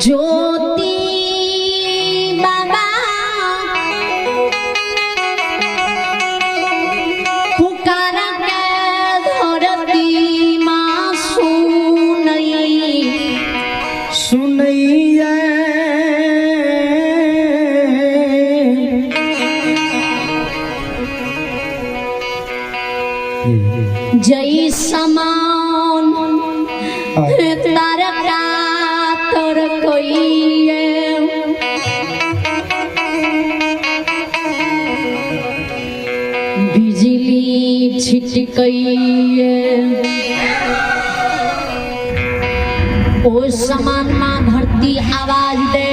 ज्योति बाबा पुकारा के धरती माँ सुनई सुनैया। जय समान तारका तर कोइए बिजली छिटकइए ओ समान माँ धरती आवाज दे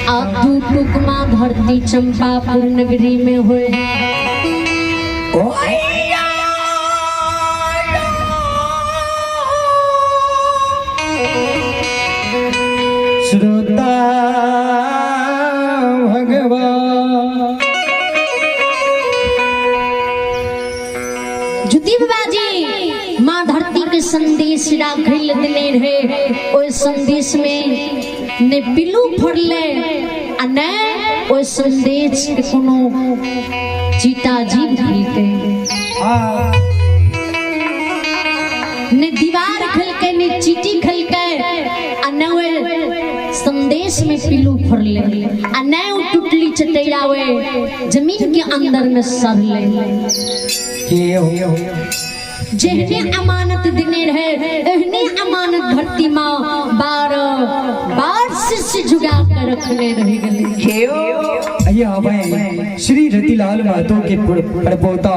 आ दू टुक माँ धरती चंपापुर नगरी में होए। श्रोता भगवान ज्योति बाबाजी माँ धरती के संदेश राखल देने रहे, ओहि संदेश में ने पिल्लू फोड़ले आ ने ओहि संदेश के कोनो चीता जीव खेलके, ने दीवार खेलके, ने चीटी खेलके आ ने ओहि संदेश में पिल्लू फोड़ले आ ने ओ टुटली चटैया ओहि जमीन के अंदर में सड़ले। जेहने अमानत देने रहे एहने अमानत धरती माँ 12 बार शिष्य जुगा कर रखने रह गए। आवे श्री रतिलाल महतो के परपोता,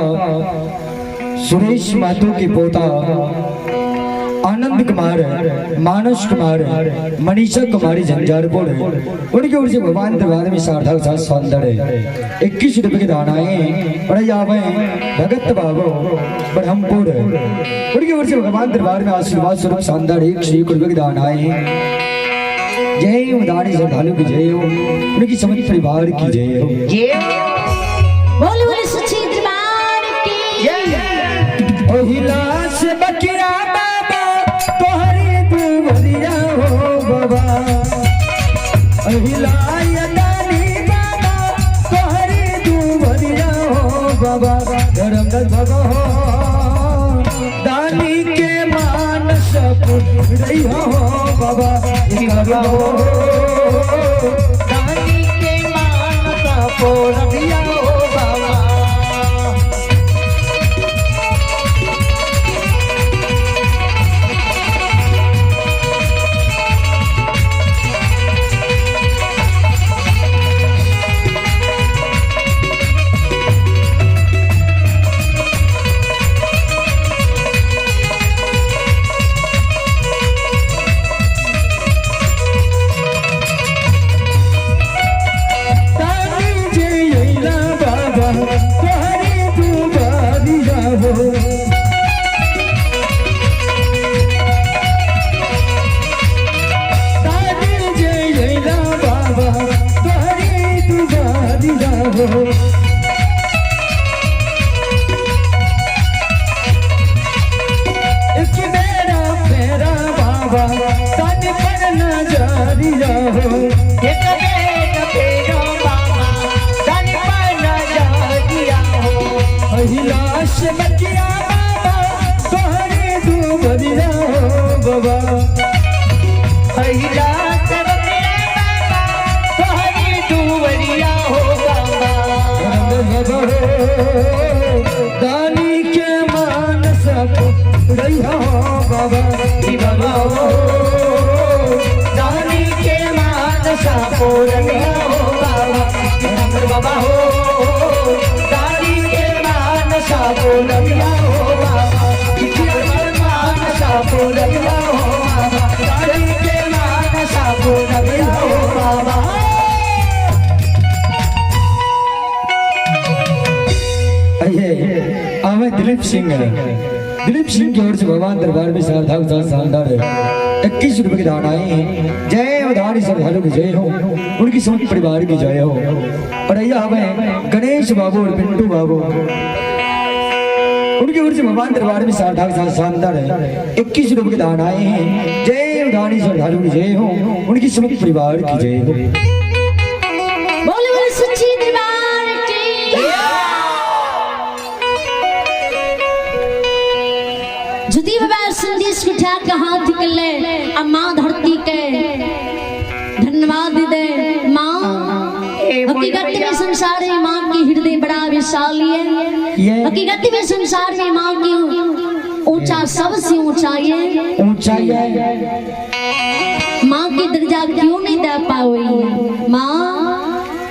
सुरेश महतो के पोता, आनंद कुमार, मानस कुमार, मनीषा कुमारी झंझारपुर, उनके ओर से भगवान दरबार में सार्थक साथ सौंदर्य 21 रुपए के दान आए। और आवे भगत बाबू ब्रह्मपुर, उनके ओर से भगवान दरबार में आशीर्वाद स्वरूप शानदार 101 रुपए के दान आए। जय हो दानी श्रद्धालु की जय हो, उनकी समझ परिवार की जय हो। बोल बोले सच्ची दरबार की। ओहिलास बकरा बाबा तोहरी दुवरिया हो बाबा, ओहिलाय दानी बाबा तोहरी दुवरिया हो बाबा, धर्मदास बाबा हो दानी के मानस पुरई हो बाबा, बाबा हो दानी के मानस पुरैया हो बाबा। दानी जे अइला बाबा तोहरी दुआरिया हो, दानी जे अइला बाबा तोहरी दुआरिया हो, एक बेरा फेरा बाबा तन पर नजरिया हो, एक बेर फेरो बाबा तन पर नजरिया हो, अहिलास बकिया बाबा तोहरी दुबरिया हो बाबा, अहिलास बकिया बाबा तोहरी दुवरिया हो बाबा, दानी के मानस पुरैया हो बाबा, बाबा हो दानी के मानस पुरैया हो बाबा, बाबा हो दानी के मानस पुरैया हो बाबा, मानस पुरैया हो बाबा, दानी के मानस पुरैया हो बाबा। आवे दिलीप सिंह है, दिलीप सिंह की ओर से भगवान दरबार में सार्थक शानदार 21 रुपए के दान आए हैं। जय अवधारी श्रद्धालु की जय हो, उनकी समझ परिवार की जय हो। और अय्या हमें गणेश बाबू और पिंटू बाबू, उनकी ओर से भगवान दरबार में सार्थक शानदार 21 रुपए के दान आए हैं। जय उदानी श्रद्धालु की जय हो, उनकी समस्त परिवार की जय हो। बोले बोले सच्ची दरबार की। जुदी बाबा संदेश उठा के हाथ के ले आ माँ धरती के धन्यवाद दे। माँ हकीकत में संसार में माँ की हृदय बड़ा विशाल है। हकीकत में संसार में माँ की ऊंचा सबसे ऊंचाई है। ऊंचाई है। माँ की दर्जा क्यों नहीं दे पाओ माँ?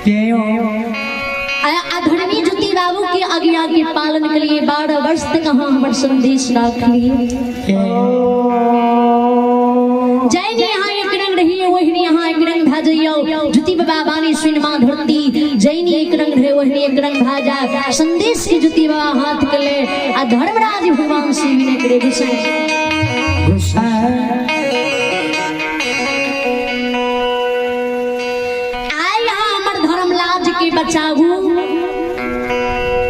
क्यों? अधर्मी ज्योति बाबू के आज्ञा के पालन के लिए 12 वर्ष तक हमार संदेश राख लिए। जय ने यहाँ एक रंग रही वही यहाँ एक रंग भा जाइयो। ज्योति बाबा बानी सुन माँ धरती जैनी एक रंग रहे वही एक रंग भा जा। संदेश के ज्योति बाबा हाथ के ले आ धर्मराज भगवान शिव ने करे गुस्सा। गुस्सा आय यहाँ हमर धर्म लाज के बचाऊ,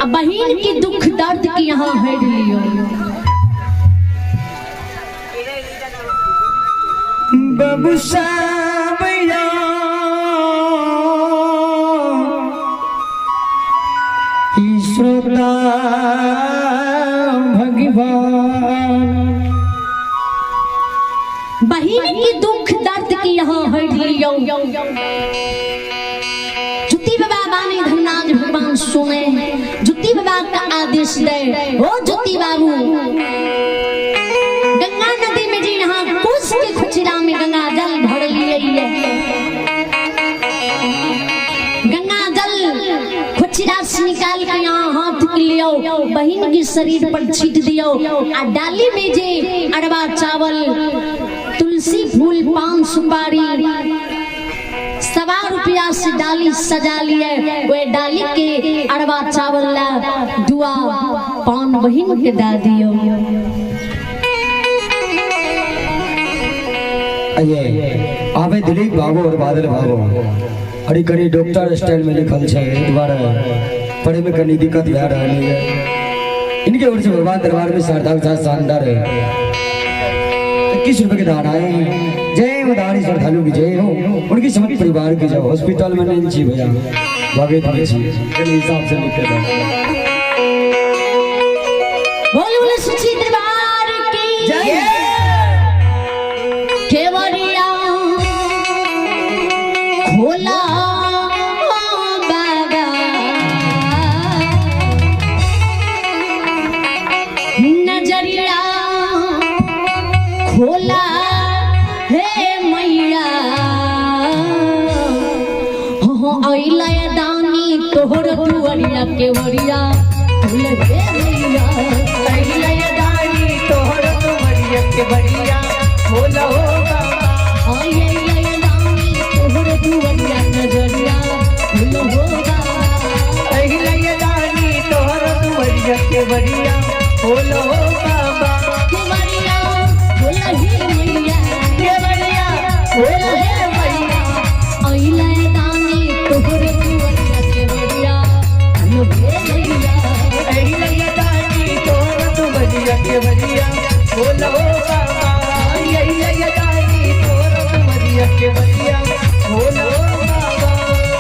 बहन की दुख दर्द की यहाँ हर लियो। बाबू साबैया श्रोता भगवान, बहन की दुख दर्द की यहाँ हर लियो। ज्योति बाबा बानी धनराज भगवान सुने, ज्योति बाबा का आदेश दे। ओ ज्योति बाबू गंगा नदी में जी यहाँ कुश के खुचरा में गंगा जल भर लिए। गंगा जल खुचरा से निकाल के यहाँ हाथ के लियो, बहन के शरीर पर छीट दियो। आ डाली में जे अरबा चावल तुलसी फूल पान सुपारी 1.25 रुपया से डाली सजा लिए। वे डाली के अरबा चावल ला दुआ पान बहन के दा दियो। ये आवे दिलीप बाबू और बादल बाबू अरे कनी डॉक्टर स्टाइल में लिखल छै द्वारा पढ़े में कनी दिक्कत भए रहल है। इनके ओर से भगवान दरबार में श्रद्धा के साथ शानदार है 21 रुपए के दान आए हैं। जय मदारी श्रद्धालु की जय हो, उनकी समस्त परिवार की जय हो। हॉस्पिटल में नहीं छी भैया भगत में छी हिसाब से लिखे। बोल बोले सच्ची दरबार की जय। केवड़िया खोला बाबा नजरिया खोला हे मैया हो अइला दानी तोहर दुआरिया केवड़िया खोले हे मैया। अइला दानी तोहर दुआरिया केवड़िया खोला हो बाबा। अइला दानी तोहर दुआरिया नजरिया खोलो हो बाबा। अइला दानी तोहर दुआरिया केवड़िया खोलो हो बाबा। केवड़िया खोला हे मैया केवड़िया खोला हे मैया। अइला दानी तोहर दुआरिया केवड़िया खोलो हे मैया। अइला दानी तोहर दुआरिया केवड़िया खोलो हो बाबा। अइला दानी तोहर दुआरिया केवड़िया खोलो हो बाबा।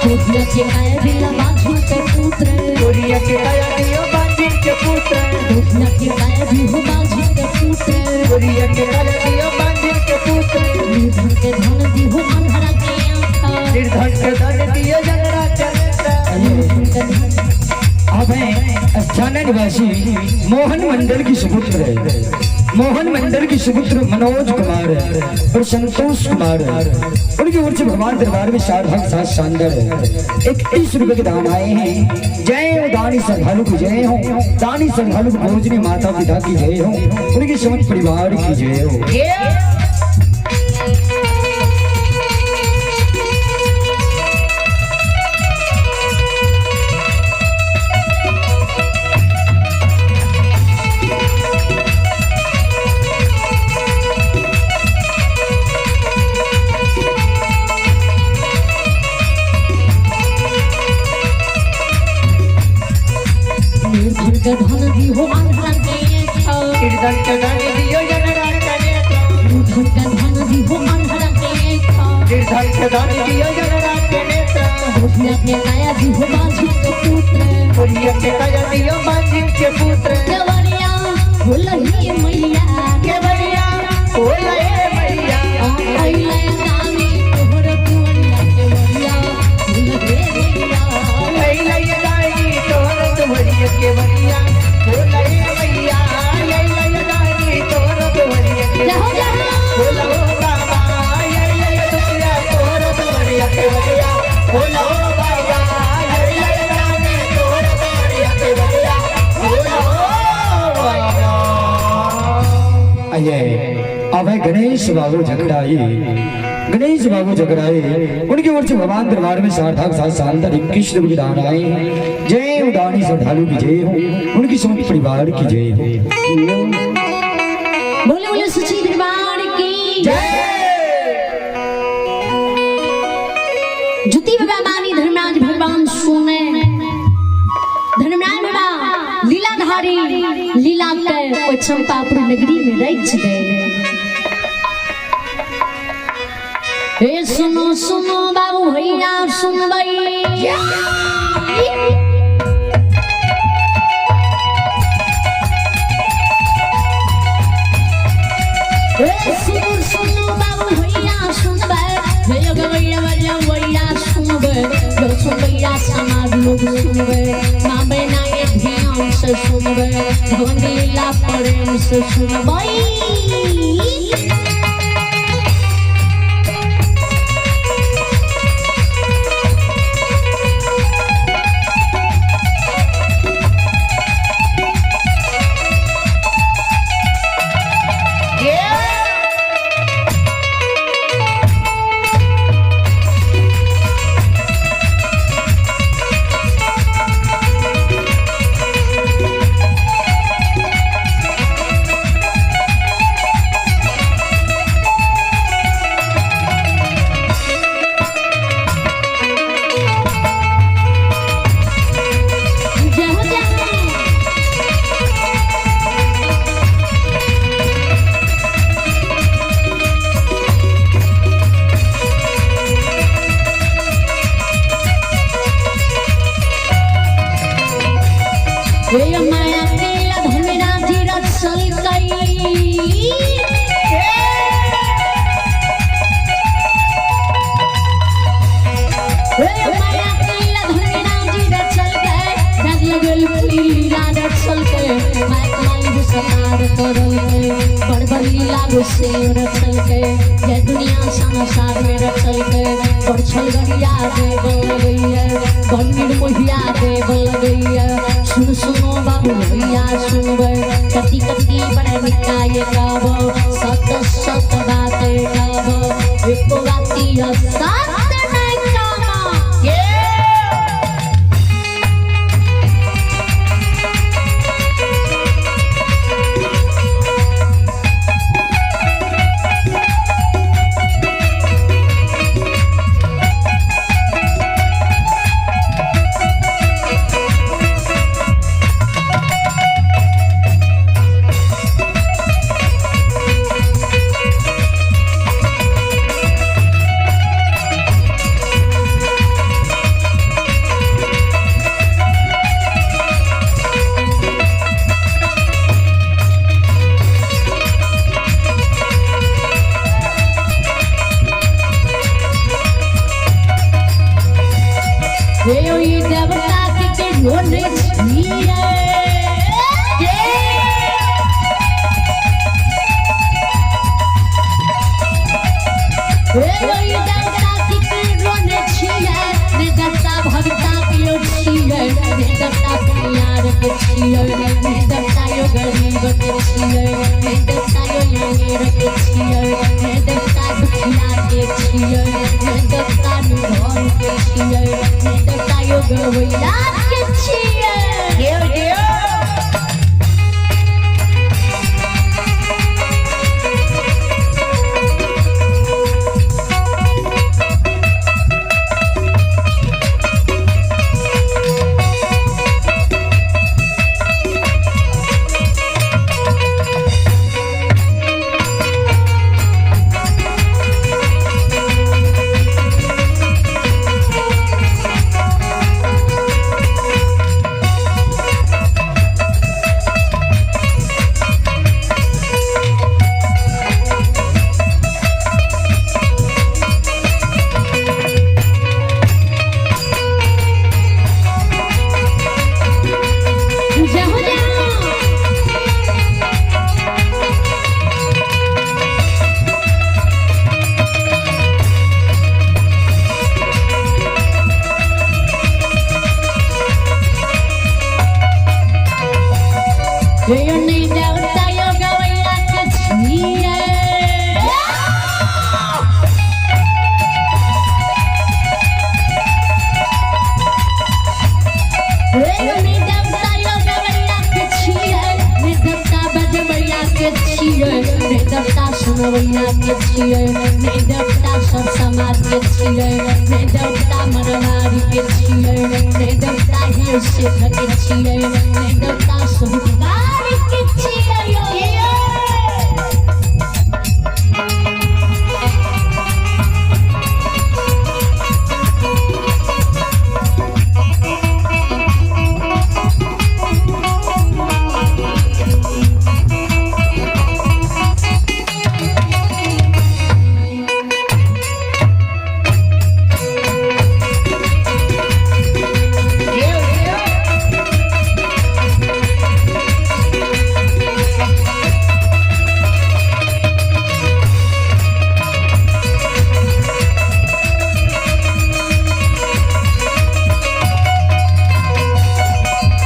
कोरिया के काया दिला बाजू के पुत्र, कोरिया के काया दियो बाजू के पुत्र, कोरिया के काया दियो बाजू के पुत्र, कोरिया के काया दियो बाजू के पुत्र। निर्धन के धन दियो अंधरा के आंखा, निर्धन के धन दियो जनरा चलता। अब हैं स्थानीय निवासी मोहन मंडल की सुपुत्र है। मोहन मंडल की सुपुत्र मनोज कुमार और संतोष कुमार उनकी ओर से भगवान दरबार में सार्थक साथ शानदार है 21 रुपए के दान आए हैं। जय हो दानी श्रद्धालु की जय हो, दानी श्रद्धालु को भोजनी माता पिता की जय हो, उनकी समस्त परिवार की जय हो। निर्धन के धन दियो अंधरा के आंखा, निर्धन के धन दियो जनरा चलता। निर्धन के काया दिहो बाजू के पुत्र। कोढ़िया के काया दियो बाजी के पुत्र। केवड़िया भोलही मैया। केवड़िया बोले मैया। अइले दानी तोहर दुआरिया केवड़िया भोलहे मैया। अइले दानी तोहर दुआरिया केवड़िया बोले मैया। अइले दानी तोहर दुआरिया जय हो, केवड़िया जय हो। बोलो बाबा। अइले दुआरिया तोहर दुआरिया केवड़िया बोलो बाबा। अइले दानी तोहर दुआरिया केवड़िया बोलो बाबा। आइए अब है गणेश बाबू झगड़ाई, गणेश बाबू झगड़ाई उनकी ओर से भगवान दरबार में सार्थक सात साल 21 रुपये दान आए हैं। जय उदानी श्रद्धालु की जय हो, उनकी समस्त परिवार की जय हो। बोले बोले सच्ची दरबार की जय। जुती बाबा मानी धर्मराज भगवान सुने। धर्मराज बाबा लीलाधारी लीला के ओहि चंपापुर नगरी में रच गए। हे सुनो सुनो बाबू भैया सुनबई। हे सुनो सुनो बाबू भैया सुनबै, हे गवैया भैया भैया सुनबै, जो सुनबैया समाज लोग सुनबै, माँ बहना ये ध्यान से सुनबै, भगवान लीला प्रेम से सुनबै। जय हो जय हो। हे माया के धनराज रचल कई। हे माया के धनराज रचल कई, जग लगल लीला रचल के, माया कमाई गुसनार करल के, बड़ बड़ लीला गुस्से रचल के, जय दुनिया संसार में रचल के, बड़ छल गरिया देव लगैया, बड़ निर्मोहिया देव लगैया। सुन सुनो बाबू भैया सुनबै, कति कति बड़ निकाय गाबो, सत सत बात गाबो, एको बाती सात नहीं कामा। हे ओई देवता के रोने छियै। हे ओई देवता के रोने छियै, ने देवता भगता के छियै, ने देवता पुनियार के छियै, ने देवता यो गरीब के छियै, ने देवता यो अमीर के छियै, ने देवता दुखिया के छियै, ने देवता निधन के छियै, ने देवता यो गवैया के छियै। दुनिया के छियै, नहि देवता सब समाज के छियै, नहि देवता मरवारी के छियै, नहि देवता ही सेठ के छियै, नहि देवता साहूकार के छियै।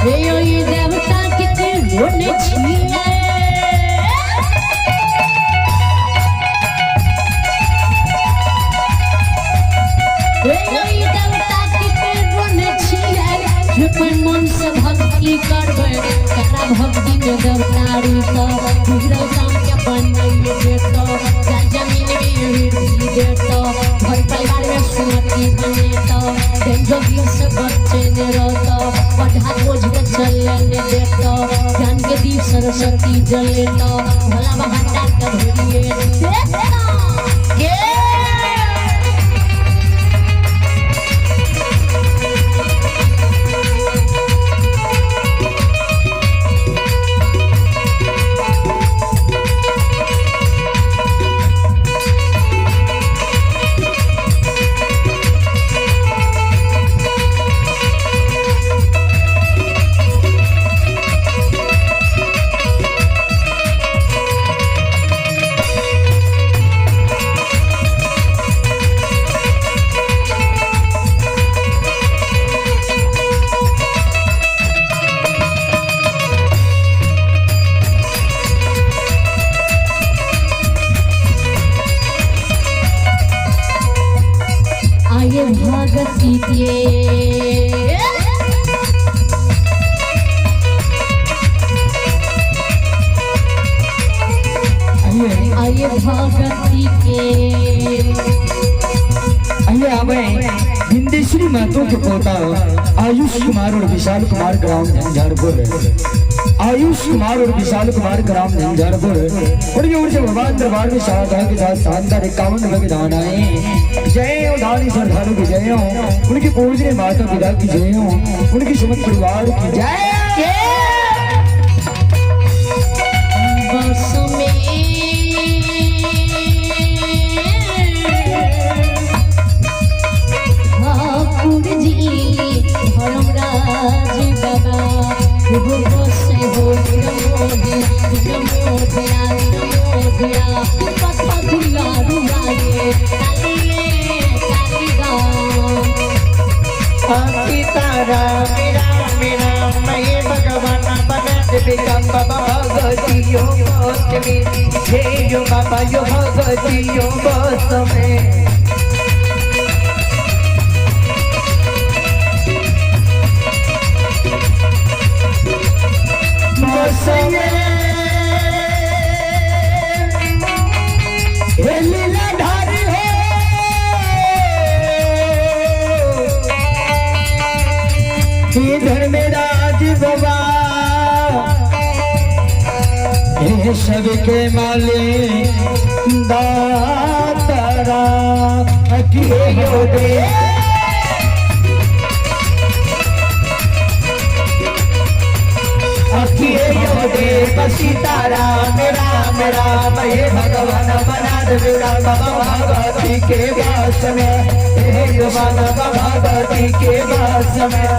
हे ओहि देवता के केहन छियै। हे ओहि देवता के केहन छियै, जे अपन मन से भक्ति करबै तकरा भक्ति में देवता रुत, बिगड़ल काम के बनाइए देत, जाय जमीन में वृद्धि देत, घर परिवार में सुमति बनेत, जोगी से बच्चे ने रहत, पढ़ा बोझ के चलने देत, ज्ञान के दीप सरस्वती जलेत, भोला भंडार के भरिए देत। के आये भगती के आइए आये भगती के। आइए आवे बिंदेश्वरी महतो के पोता आयुष कुमार और विशाल कुमार, ग्राम झंझारपुर। आयुष कुमार और विशाल कुमार, ग्राम झंझारपुर, उनकी ओर से भगवान दरबार में श्रद्धा के साथ शानदार 51 रुपए के दान आए। जय हो दानी श्रद्धालु की जय हो, उनकी पूजने माता पिता की जय हो, उनकी समस्त परिवार की जय। बस में ठाकुर जी धर्मराज बाबा हो बसे हो मोदी मोदिया मोदिया पथा दुलारू आए कालिए कालीगाम। सीताराम राम राम हे भगवान बना देवे बाबा भगतियो बस में, हे यो बाबा यो भगतियो बस में। बस में हे लीलाधारी हो, हे धर्मराज बाबा, हे सबके मालिक दातारा अखियो दे। अखियो देव सीताराम राम राम हे भगवान बना देवे बाबा भगवती के वास में, हे यो बाबा भगवती के वास में।